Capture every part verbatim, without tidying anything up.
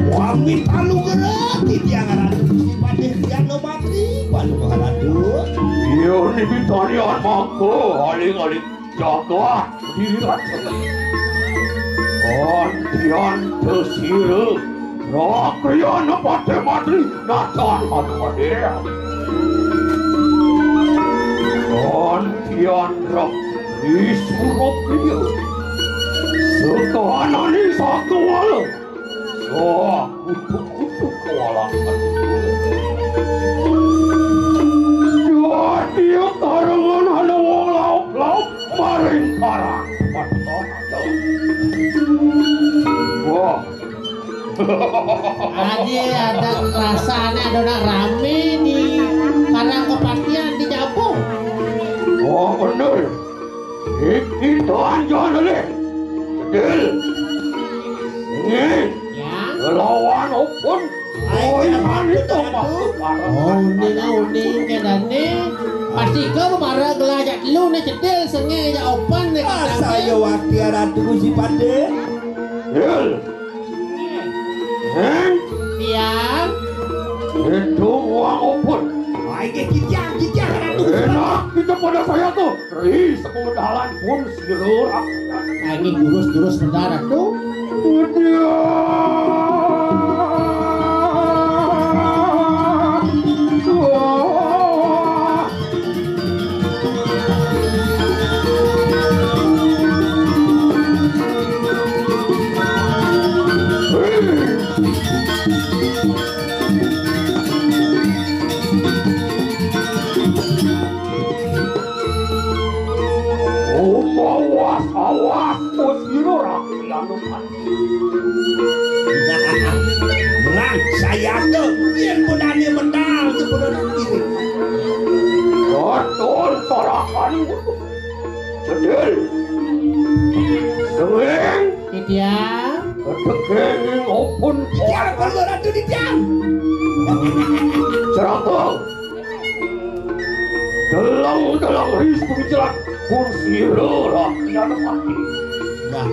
Wamit panugraha titiang Ratu Gusti Patih Diano Patri panugraha Ratu. Iya nibitanian mangka aling-aling jagat diri Ratu. Antian tesira rakriana Patih Matri natan aduh. Antian rak Isurup dia. Sekanani satu wala. Wah, kutuk-kutuk kewalahan. Dua tiap tarangan ada wong lauk-lauk maring karang. Wah. Adi ada rasane ada nak rame di karang kepatian di Jabung. Oh, bener. Iki tuan John le. Cedil. Ini. Ya. Lawan Opun. Oi, mani to, Pak. Oh, uning, ah, uning kedane. Pasti ke para gelajak lu ne cedil senge ya Opun ne. Ah, saya wakil Ratu Gusti Patih. Cedil. Heng? Tiang. Itu uang Opun. Ai ke titiang, titiang Ratu Gusti Patih. Enak kita pada saya tuh. Ri sepengedalan pun sira rakyat. Angin jurus-jurus mendarat tuh. Udah. Awas, awas, Gusti Lurah, anu. Menang, saya ke, yen bodane menang, itu bodo nang kiri. Betul, sorakan. Cedil. Sering. Titiang. Ketekening opun. Titiang, perlu Ratu Titiang. Cerangkang. Deleng-deleng ris pemicelan pun sira rakyat mati. Nah.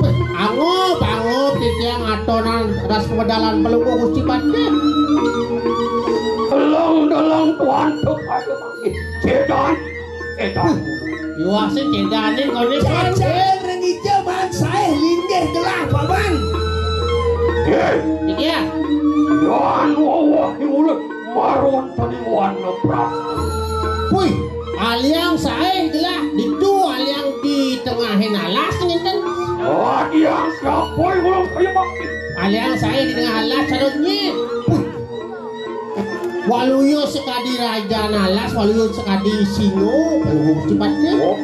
Weh, angup, angup, titiang atonan ras pemedalan pelungguh Gusti Patih. Deleng-deleng tuan tuk aja mati. Cedan. Cedan. Iwase cedanin kone kan. Jajan rengija man sae linggih gelah paman. Hei. Iki ya. Yan wawah di mulut. Marwantane wana pras. Wih, aliang sae gelah ditu aliang di tengahin alas ngenten. Aliang siapa yang ulang kaya bakti? Aliang sae di tengah alas sadonye. Wih. Waluya sekadi raja alas, waluya sekadi singa, waluya cepat ke. Oh.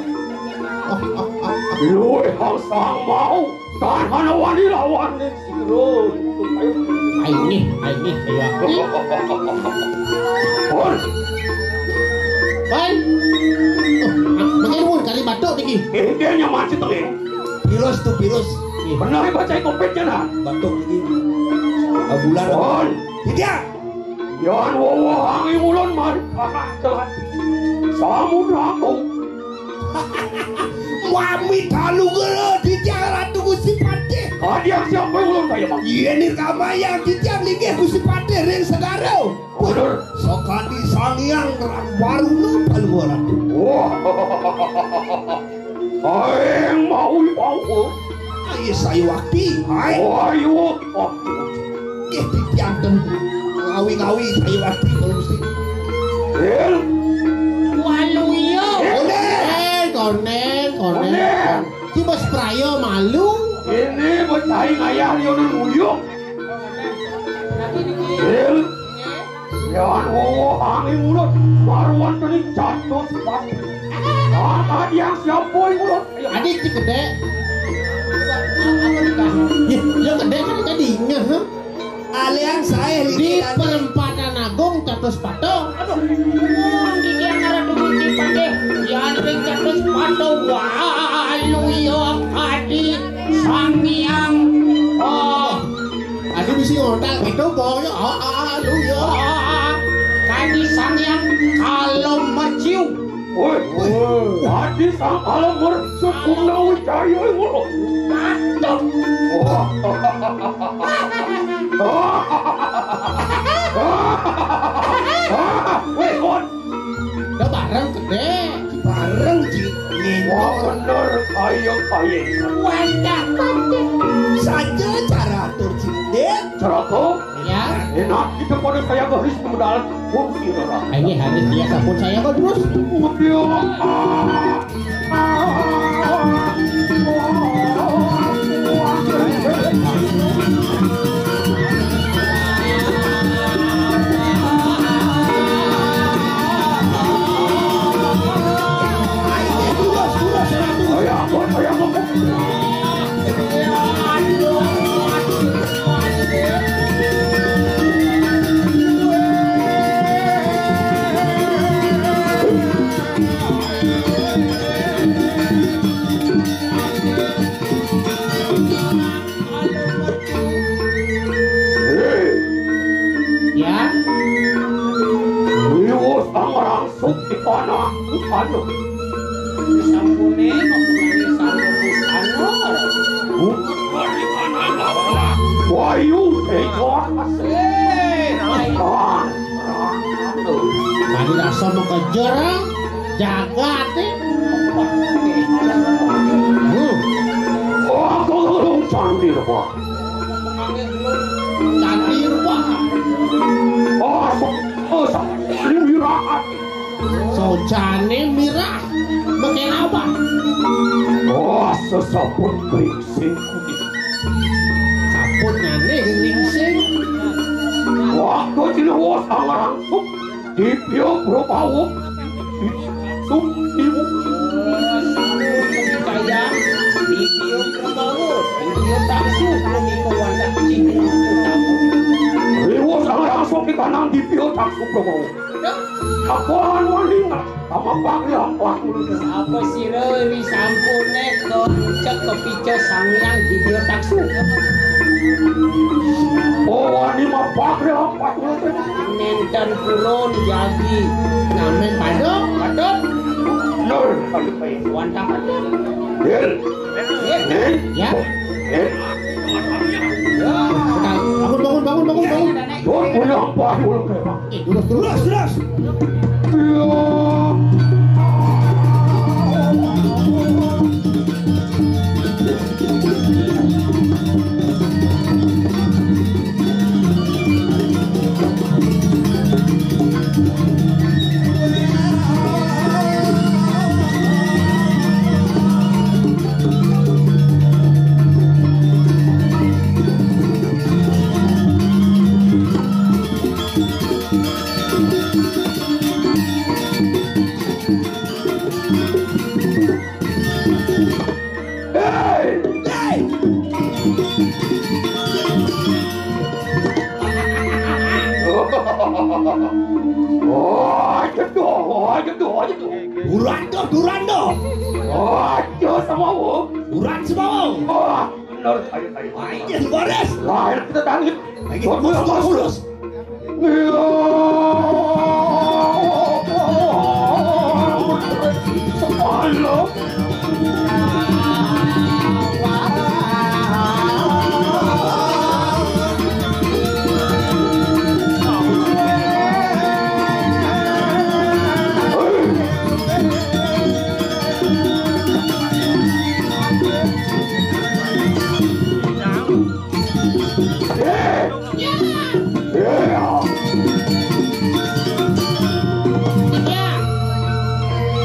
Luwih sang mau. Tan hana wani lawan ning sira. Aini, aini, ayo. Pun. Pan. Oh, ah, mengirun kali batuk niki. Inggih nyaman si tenging. Virus tu virus. Bener baca covid nya nah. Batuk niki. Bulan. Pun. Tidak. Yan wewehange ulun mari panak kelati. Samudra Agung. Wami talu gelo titiang Ratu Gusti Patih. Kadiang siapa yang ulun kaya, Bang? Yen nirkamayang titiang linggih Gusti Patih ring segara. Bener. Sakadi Sang Hyang Waruna Palua Ratu. Wah. Aing mau iwau. Ayo sayu wakti. Hai. Ayo wakti. Ih, titiang ten. Ngawi-ngawi sayu wakti kalau mesti. Hil. Waluyo. Konen. Eh, konen, konen. Konen. Ki bos prayo malu. Ini bos tai ngayah liunan uyuk. Hil. Yan wowo angin mulut, baruan tening jatuh sepatu. Maka dia siapa yang mulut? Adik si gede. Ya, ya gede kan tadinya, ha? Alian saya di perempatan agung jatuh sepatu. Aduh, ngomong di dia ngarah dulu di pake. Yan ring jatuh sepatu. Wah, lu yo kadi sangiang. Oh. Adi bisi ngontak gitu, pokoknya, ah, ah, lu ya. Kadi Sang Hyang Kala Merciu. Woi, woi. Kadi Sang Kala Merciu, Purna Wijaya, woi. Mata Wadah, wadah. Saja cara atur cilik. Caraku? Ya. Enak kita pada saya garis kemudalan pun kira. Ini harus dia sabun saya kok terus. Udah. Ya. Liwat angrang sukti panah. Aduh. Sampune, sampune, sampune. Wayu, eh, kuat. Eh, ayo. Tadi rasa mau kejar, ah. Jagat, eh. Hmm. Oh, aku belum canggih, Pak. Canggih, Pak. Oh, so, oh, so, ini mirah. Sojane mirah. Mekena apa? Oh, sesaput gringsing. Saputnyane gringsing. Waktu jenuh wos angrang. Dipyo Prabawa. Itu ibu. Kaya Dipyo Prabawa, Dipyo Taksu, Prabawa Wadah, Cipinang Utama. Riwus ang raso di kanang Dipyo Taksu Prabawa. Kakuangan wanding, kamampak ya, kuat. Apa sira ri sampune kocek kepica Sang Hyang Dipyo Taksu? Oh, wani mapak ya, kuat. Nenten purun jagi. Ngamen padha? Padha. Nur, padha. Wantah padha. Dil. Dil. Ya. Dil. Ya. Bangun, bangun, bangun, bangun, bangun. Dul, punya apa dulu, Pak? Eh, terus, terus, terus. Ya. Hei! Hei! Oh, aduh, aduh, aduh. Durando, durando. Oh, aduh, sama. Duran sama. Oh, benar, ayo, ayo. Ayo, Boris. Lah, kita tangkap. Ayo, terus, terus, terus.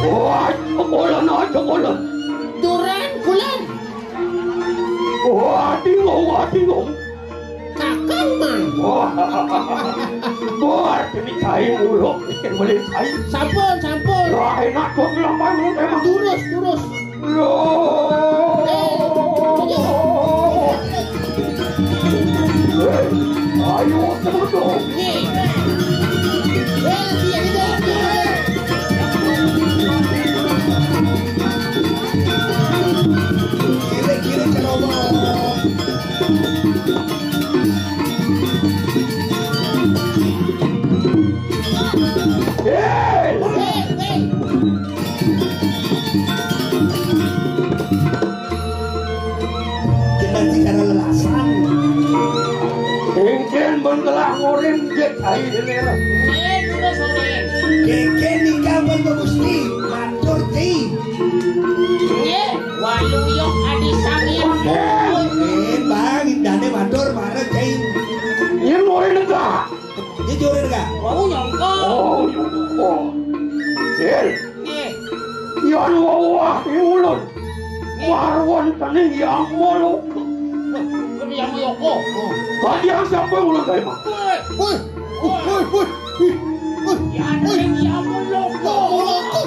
Wah, kulon aja, kulon. Duran, kulon. Wah, tingong, wah, tingong. Kakang, Mang. Wah, wah, ini cai mulu, bikin beli cai. Sampun, sampun. Wah, enak, kok, lampai mulu, emang. Terus, terus. Loh. Eh, ayo. Ayo, cepet dong. Nih. Eh, dia, dia, dia. Kiri, kiri, ceroboh. Eh, eh. Kita bicara lelasan. Engken ben telah ngorin jek ai dene lah. Nggih, terus ngorin. Keke nikah ben Gusti, matur ti. Nggih, waluya Oh, Dil. Nggih. Yan wawah ing ulun. Nggih. Marwon tening Yama Loka. Loh, kok Yama Loka? Oh. Tadi yang siapa yang ulun kaima? Woi. Woi. Woi, woi, woi. Woi. Yan ring Yama Loka. Loka.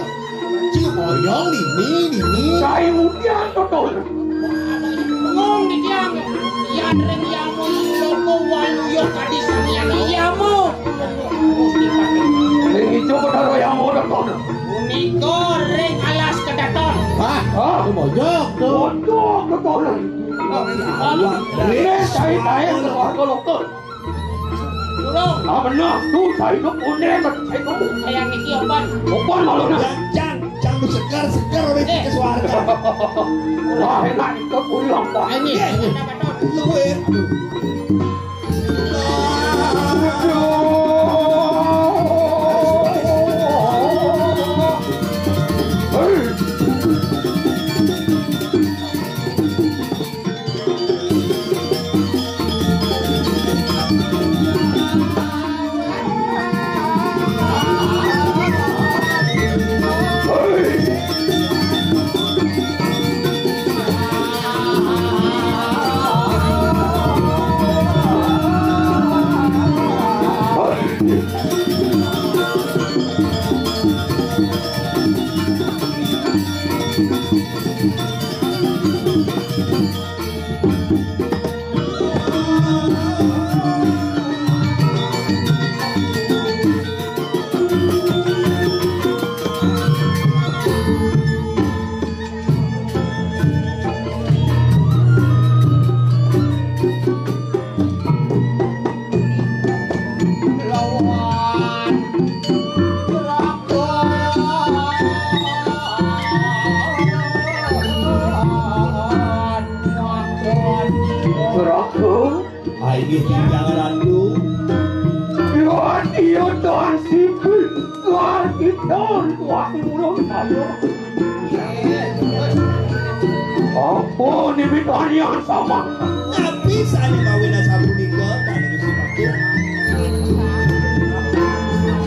Cing moyong dini, dini. Sai mudian, Toton. Ngong di tiang. Yan ring Yama Loka waluya kadi Sang Hyang Yama. Ring ijo Betara Yama Toton. Punika ring alas kedaton. Hah? Hah? Itu bojok tuh. Bojok Toton. Ini sai-sai keluarga Loka. Durung. Ah, bener. Tuh, saya itu punya, saya itu. Kayak niki opan. Opan malu nah. Jang, jang, jang lu segar, segar oleh Eh. Ke suarga. Wah, enak itu pulang, Pak. Ini, Iya. Ini. Luwir. Aduh. Hei. Seraga. Ai, nggih, titiang Ratu. Luar iya, Tuan Sipil. Luar kita, Tuan Ulun Kaya. Apa ni mitani yang sama? Tapi sane kawin sapunika, Raden Gusti Patih.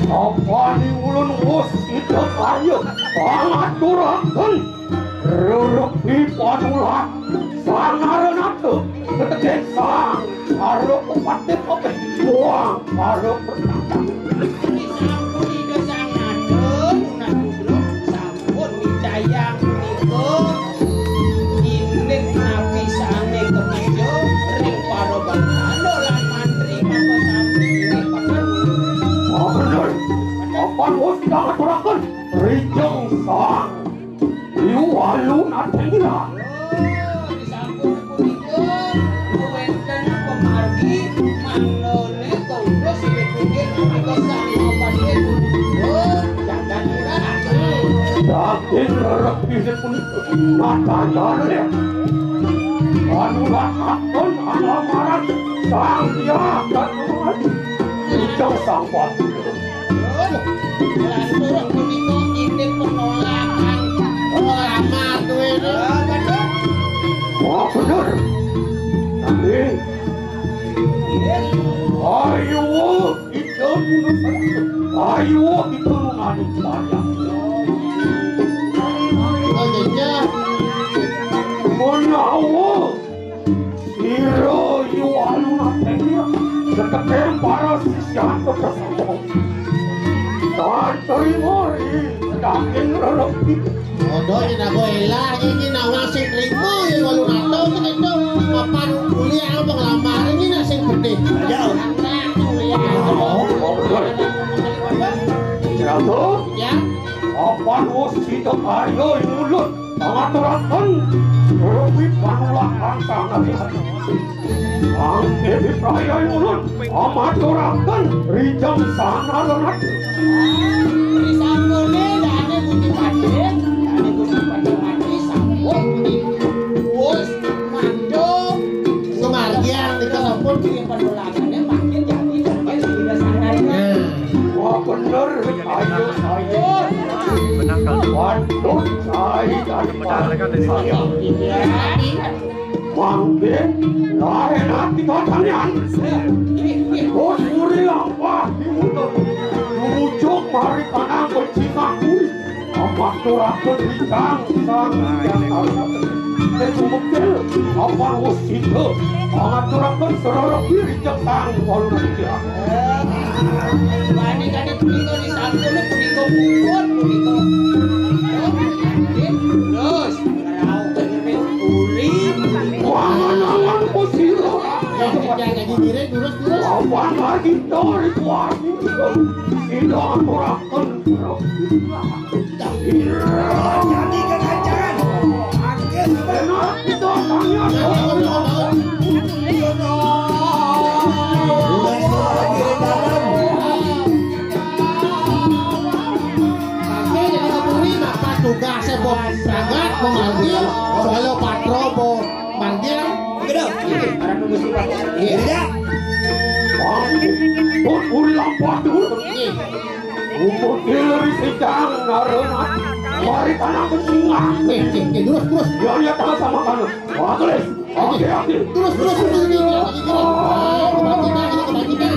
Apa ni ulun wus itu kaya pangaturaken rerepi panulah sang Aranata ketegek sang Arep upati pabeh buang para pertanda. Disampun Ida Sang Nata, Nunas Nugroh, sampun micayang punika indik napi sane kepija ring para bangkana lan mantri maka sami indik peken. Oh, bener. Papan wis kang aturaken rijeng sang Iwalu Natenggilan. Oh, disampun punika wenten pamargi manane kautus inggih punika punika sang Patih. Oh, jagat ira. Daging rerepi punika natayana ya. Anu lakaton alamaran sang Hyang Datuan. Ujang sang Patih. Lantur punika indik penolakan. Ora amat kowe. Wah, bener. Tapi, ayo, kita menurut saya. Ayo, kita mengadu payah. Oh, iya. Menawa Ira iwalu natengnya, sekedeng para sisyan kepesampun. Tan terima ri sedaging rerepi. Bodoh, ini aku elah, ini nawang sing terima, ya, walu rata, itu, itu, papan kuliah, apa, ngelamar, ini nak sing gede. Ya. Anak kuliah. Oh, oh, betul. Ceratu? Ya. Apan wis sida karya ing ulun. Pangaturaken rupi panulah pangsangan. Angke diprayai ulun, amaturaken rijeng sanalenat. Risangkone dane Gusti Patih, dane Gusti Patih mati sampun wis mandheng. Sumargian nika sampun kirim penulangane mangkin jadi dongeng sing sanadyan. Wah, bener, ayo, ayo. Waduh, saya dari saya. Mangke, lain ati kacangan. Bos muri lampah diutus. Mujuk Mari kanang bencingak kuwi. Amat turakeun rijang sang Hyang Arya. Nek sumekil, apan wus cinta. Amat turakeun serorok diri jeung sang Waluya. Wani kadi punika disangkul punika puput punika. Terus, ngerau kenyemit uli. Wangan-wangan kusira. Yang lagi ngiring, terus, terus. Apan lagi dari kuat. Sida aturaken. Jadi kekancan. Angger. Benar, kita tanya. Tapi jadi kepuri, apa tugasnya, Bob? Sangat memanggil, soalnya patro, Bob. Manggil. Gitu. Orang nunggu sifat. Iya. Iya. Pun ulang padu. Iya. Umur diri sidang naremat. Mari tanah bencingak. Eh, eh, eh, terus, terus. Ya, ya, tangan sama kanan. Wah, tulis. Oke, oke. Terus, terus, terus, terus, terus, terus. Oh, kebajikan, ini kebajikan.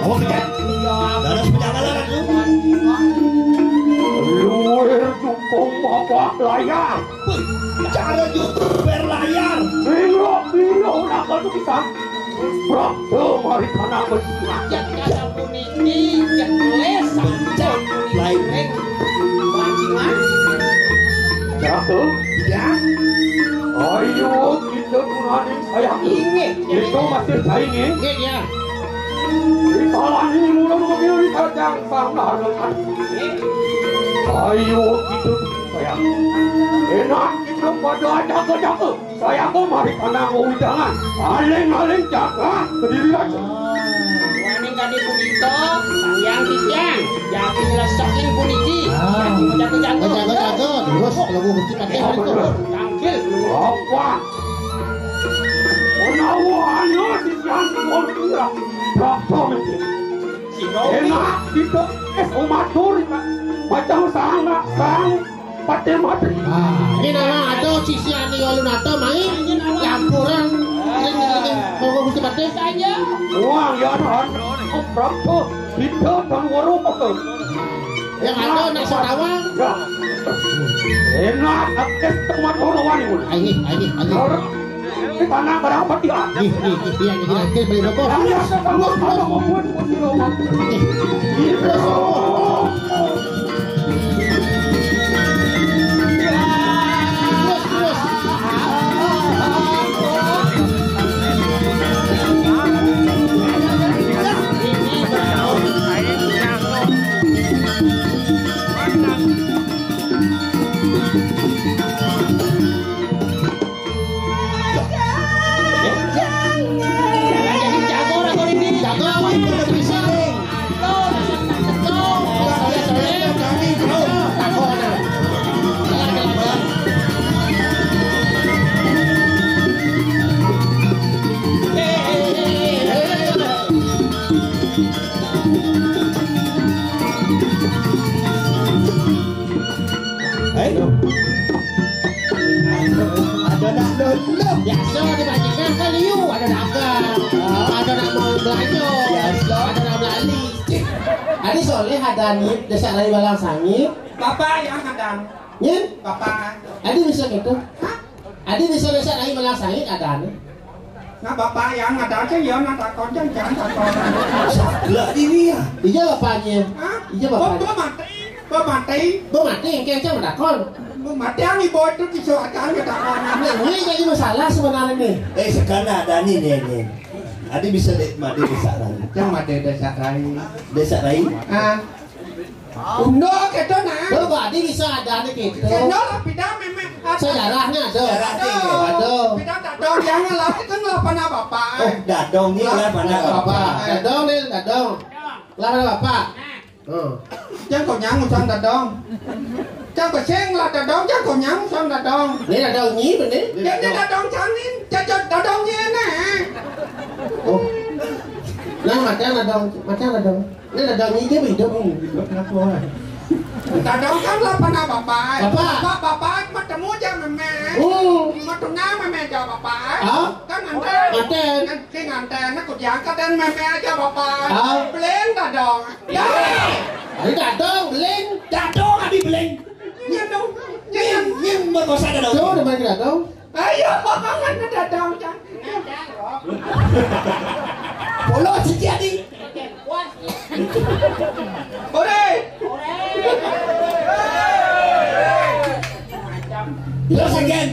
Awak kecil. Iya. Dados penjagalan. Luwir jukung bapak layar. Cara jukung berlayar. Bilo, bilo, ora kudu bisa. Prapto mari kana bencingak. Jasa puniki, jasa tulis, sampun lain. Pancingan. Prapto? Iya. Ayo, kita tunani saya. Inggih. Itu masih saya, inggih. Inggih, ya. Ditalani mula mengiri kacang sang narangan. Ayo kita sayang. Enak kita pada jaga-jaga. Saya kok mari kanang wewidangan. Aling-aling jaga kediri aja. Waning kadi punika, sayang titiang. Jadi ngelesokin puniki. Ah. Jadi jaga-jaga. Jaga-jaga. Terus kalau mau mesti pakai. Ya, betul. Tangkil. Apa? Menawa ana sisian kula kira, Prabu Mesti. Enak kita es omatur, Pak. Macam sana, sang patir mati. Ah, ini nama ada sisian ni lalu nata main campuran. Ini, ini, monggo Gusti Patih. Wah, ya, Tuhan. Oh, Prabu, kita dan warung apa? Yang ada nak sawang. Ya. Enak, aktif teman orang ini. Ayo, ayo, ayo. Di tanah barang pati, ah. Ih, ih, ih, iya, iya, iya, beli rokok. Hanya sebuah kalau membuat kunci rumah. Ih. Gitu. Terus, terus. Hei. Ada nak lolo. Biasa dibagikan ke liu, ada dagang. Ah. Ada nak mau belanja. Biasa. Ada nak belanja. Adi Soleh ada ni, desa lain balang sangit. Bapak yang ada. Nyen? Bapak. Adi bisa gitu. Hah? Adi bisa desa lain balang sangit ada ni. Nah, bapak yang ada aja ya, nak takon jangan takon. Lah ini ya. Iya bapaknya. Hah? Iya bapaknya. Bo mati, bo mati. Bo mati, engke aja menakon. Bo mati, yang ibu itu disuruh aja menakon. Nah, ini jadi masalah sebenarnya nih. Eh, sekarang ada nih, nih, nih. Adi bisa dek mati desa lain. Yang mati desa lain. Desa lain? Ah. Undo gitu nah. Tuh, Pak, ini bisa ada nih gitu. Cendol, pida memang ada. Sejarahnya ada. Sejarahnya ada. Ada. Pida dadong, yang ngelah itu ngelah panah bapak. Oh, dadong ini ngelah panah bapak. Dadong nih, dadong. Ngelah panah bapak. Hmm. Jangan kau nyang usang dadong. Jangan kau sing lah dadong, jangan kau nyang usang dadong. Ini dadong ini bener. Dia ini dadong canin. Cacot dodongnya enak. Oh. Nah, makan dong, makan dong. Ini dodongnya dia hidup nih. Dodong kan lah pernah bapak. Bapak. Bapak, bapak mau temu aja meme. Oh. Mau tengah meme aja bapak. Ah? Kan nganten. Nganten. Kan nganten, aku diangkat dan meme aja bapak. Ah? Belin dodong. Ya. Ayo dodong, belin. Dodong, abi belin. Nyandong. Nyandong. Nyandong, merkosa dodong. Tuh, udah main dodong. Ayo, pamangan dadang, Cang. Polo sejati. Ore. Terus again.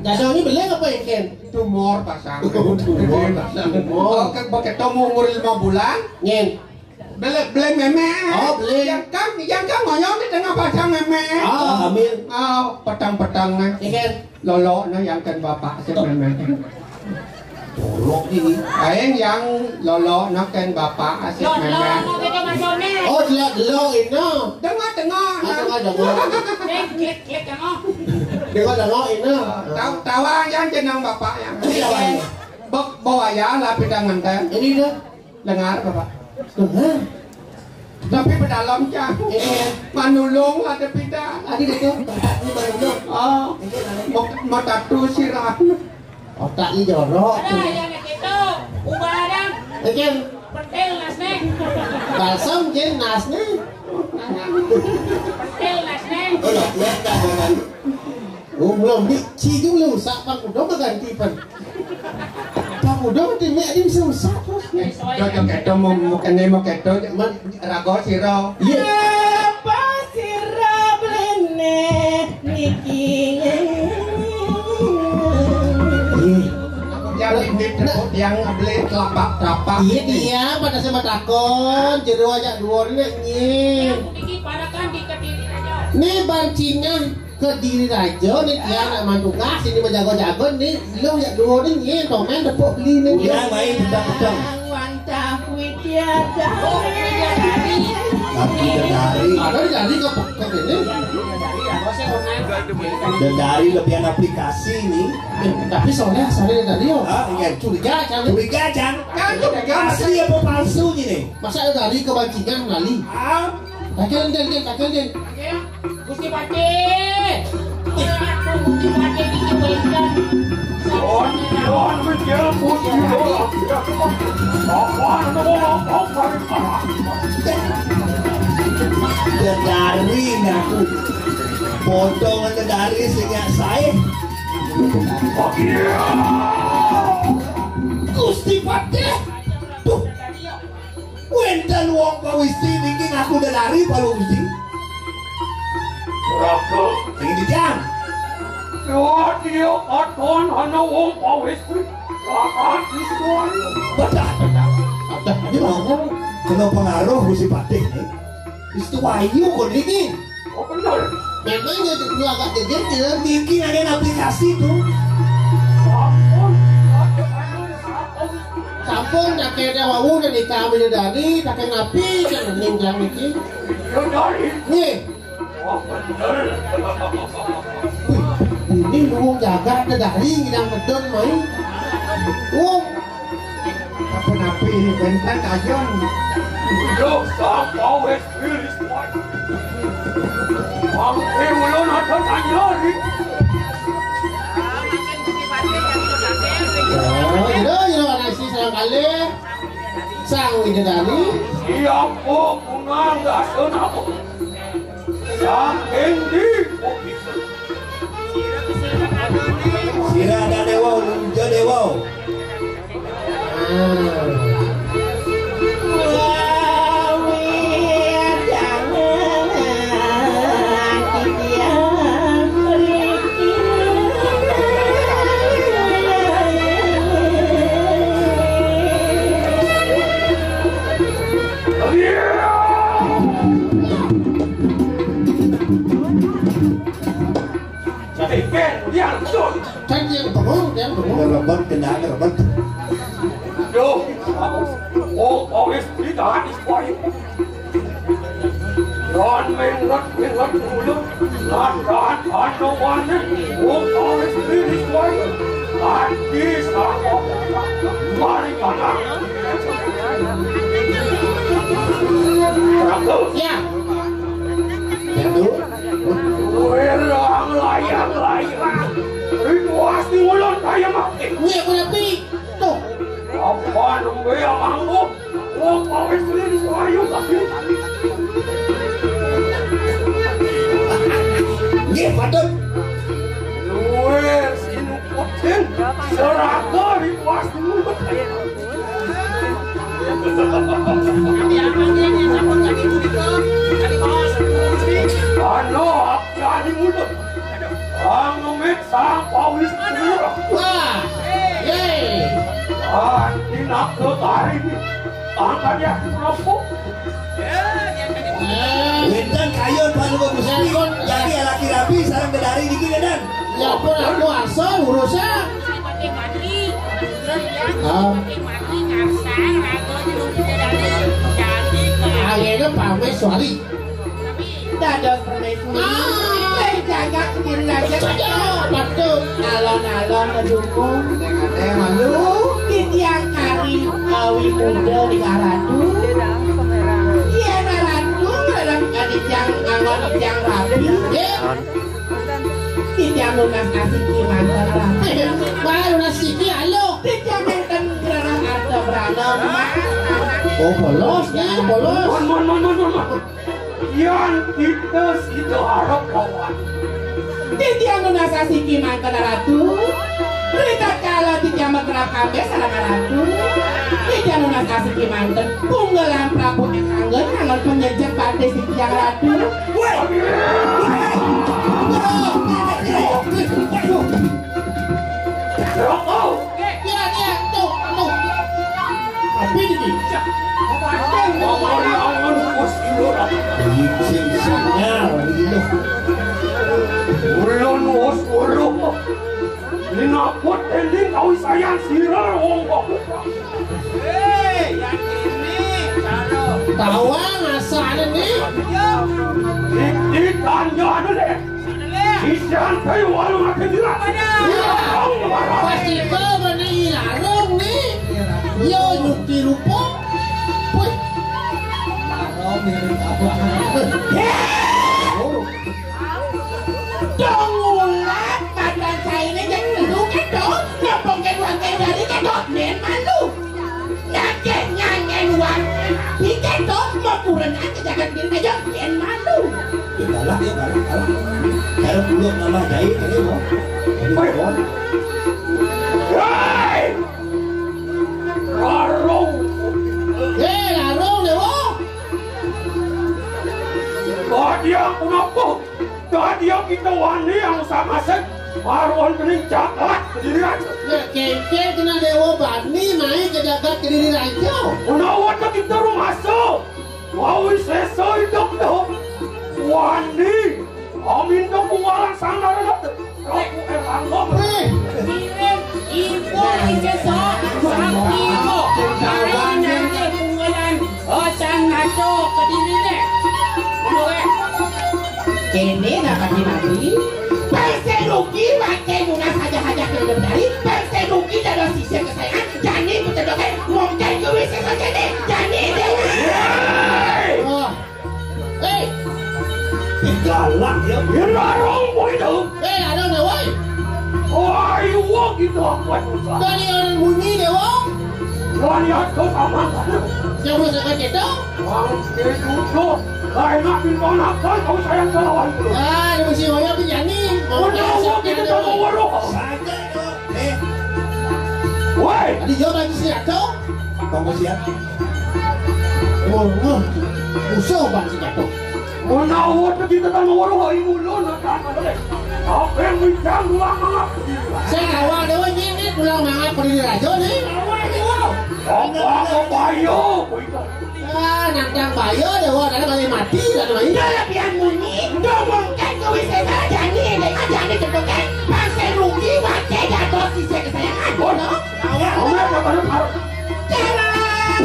Dadang ini beleng apa ya, Ken? Tumor pasang. Tumor pasang. Oh, ke-, begitu umur lima bulan. Nyen. Beli, beli meme. Oh, beli. Yang kan, yang kan ngoyong di tengah pasang meme. Ah, hamil. Ah, petang-petang, eh. Iya, kan? Lolo, nah, yang kan bapak si meme. Jorok ini. Aing yang lolo, nah, kan bapak si meme. Oh, dia lo ini. Tengah-tengah, ah, nah. Tengah-tengah. Klik, klik, klik, tengah. Tengah-tengah ini. Tahu, tahu yang jenang bapak yang. Iya, Pak. Bok, bawa ya lah, pindah nganten. Ini dia. Lengar, Bapak. Lengar. Tapi pedalam, Cang. Iya. Manulung ada pida. Adi gitu. Ini manulung. Oh. Mau, mau tatu sirah. Otak ini jorok. Ada yang gitu. Ubah ada. Bikin. Petil nasne. Balsam, Jin, nasne. Petil nasne. Oh, iya, iya, iya, iya. Oh, belum, Dik. Ci itu belum usah, Pak Udo mah ganti, Pak. Pak Udo mah tim, Dik, bisa usah, Pak. Cocok itu mau, mau kene, mau keto, man, rago siro. Iya. Apa siro belene niki? Iya. Yang ini, yang beli telapak-telapak. Iya, dia pada sama takon, jero aja dua ini, iya. Yang sedikit pada kan di Kediri aja. Nih, Bang Cina. Kediri Raja nih, dia anak mantukas, ini berjago-jago nih, lo ya dua nih, nih, komen tepuk beli nih. Udah main pedang-pedang. Wantah Widyadari. Tapi dari. Ada dari ke, ke ini. Dari lebih aplikasi nih. Eh, tapi soalnya saya dari, oh. Ah, iya. Curiga, kan? Curiga, Cang. Kan curiga. Asli apa palsu nih? Masa dari kebancingan lali? Ah. Takil, Din, Din, takil, Din. Gusti Patih. Gusti Patih iki benten. Dedari ngaku. Potongan dedari sing nyak sae. Gusti Patih. Duh. Wénten wong pawisti niki ngaku dedari palu Gusti. Raga. Sing dijang. Dewa dia katon ana wong pawisti. Lakan Iswari. Bedah, bedah. Bedah, ini mau. Kena pengaruh Gusti Patih nih. Istuwayu kok niki. Oh, bener. Memang ya dulu agak geger ya. Niki ada aplikasi tuh. Sampun, sampun. Sampun, tak ada wau dan nikah bidadari, tak ada napi, jangan ninjang niki. Bidadari. Nih. Oh, bener. Wih, ini lu jaga dedari ngidang medon main. Wong. Apa napi bentar tajam. Yo, sang pawes pilis. Mangke ulun ada tanyari. Oh, jero, jero, anak si sareng kalih. Sang Widadari. Siapa pungan dasun aku? Saking di. Sira ada dewa, ulun ja dewa. Kan yang bengong, yang bengong. Rebet, kena rebet. Duh, oh, oh, wis ditahan, wis, boy. Don mengot, mengot dulu. Ngadaan anu maneh. Oh, oh, wis, wis, wis. Adi sama mari kana. Ratu. Ya. Ratu. Werang layang-layang. Rituas di ulun kaya mati. Iya, kenapa? Tuh. Apa nunggu yang mangkuk? Wong kawis lin suayu kabin. Nggih, patut. Luwes inukutin serata rituas mulut. Ano, akyani mulut. Ang ngemit sang pawis pura. Wah. Yeay. Ah, tinakut hari ini. Angkat ya, aku. Wénten kayun Paduka Gusti. Jadi laki rabi sareng dedari niki wénten. Ya pun aku asal urusnya. Ah. Akhirnya pamit suari. Dados permaisuri. Ah, eh, jagat kiri raja. Betul. Alon-alon mendukung. Aneh malu. Titiang kari awi muda di karatu. Iya, karatu, dalam titiang angon titiang rabi. Iya. Titiang lunas asiki manten rabi. Wah, lunas siki, halo. Titiang enten berana harta berana, Mak. Oh, polos, ya, polos. Mon, mon, mon, mon, mon, mon. Yan kita sida harap kawan. Titiang nunas asiki manten ratu. Ritatkala titiang makrab ambes sareng ratu, titiang nunas asiki manten punggelan Prabu Ekanggen angon penyejek batis titiang ratu. Woi. Rokok. Iya, iya, tuh, tuh. Apa ini? Izin sinyal, gitu. Ulun wis weruh. Linaput ending kawisayan sira wong kok. Hei, yang ini, cara. Tawang asane nih. Iki tanya anu deh. Sisan kayu walu mati dira. Pas kita bani larung nih. Yo nyuki rupa. Wih. Dong ulat badan saya ini jadi lu kan dong. Ngepong ke ruang kayu dari kan dong. Men malu. Nyakit nyangen wan. Pikir dong mau kurang aja jagat diri aja. Men malu. Ya, galak ya, galak, galak. Galak dulu mama jahit ini, mau. Ini, mau. Hei! Larung. Hei, larung, Dewa. Badia kenapa? Badia kita wani yang sama sih. Baruan bening jagat kediri aja. Ya, kengkeng kena Dewa bani naik ke jagat kediri aja. Menawa kita rumah so. Wawi sesa hidup dong. Wani. Amin dong kuwaran sanggar. Aku erang dong. Eh. Sirin, ibu, isi sok, sakti kok. Kalian nanti punggalan, oh, sang ngaco, kediri deh. Aduh, eh. Kene dapat dimati. Persenuki, pakai munas aja-aja ke hidup dari. Persenuki, dalam sisi kesayangan. Jani, betul-betul, mungkin gue bisa kok jadi. Jani, deh. Hei! Galak ya. Yen larung kowe to. Eh, ada nih, woi. Wah, iwo gitu apa itu? Tadi orang bunyi deh, wong. Wah, lihat kau sama. Yang mau saya gitu? Wah, itu tuh. Lah, enak di mana kan kau sayang kawan itu. Ah, ada mesti wayang penyanyi. Mau kita sama waruh. Eh. Woi. Tadi yo bagi si Ato. Tunggu siap. Oh, oh. Musuh bang si Ato. Menawa kita kan waruh ini mulo nak kan. Apa yang bincang dua mangap. Saya kawan dewa ini pulang mangap berdiri raja nih. Apa apa ayo. Ah, nantang bayo dewa, ada kali mati, ada lagi. Dah lah pian munyi, ngomongkan ke wisata jani, dek jani cepetan, pasal rugi, wakai jatuh sisa kesayangan. Oh, no? Kamu apa baru tahu? Jangan.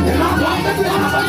Kenapa? Kenapa?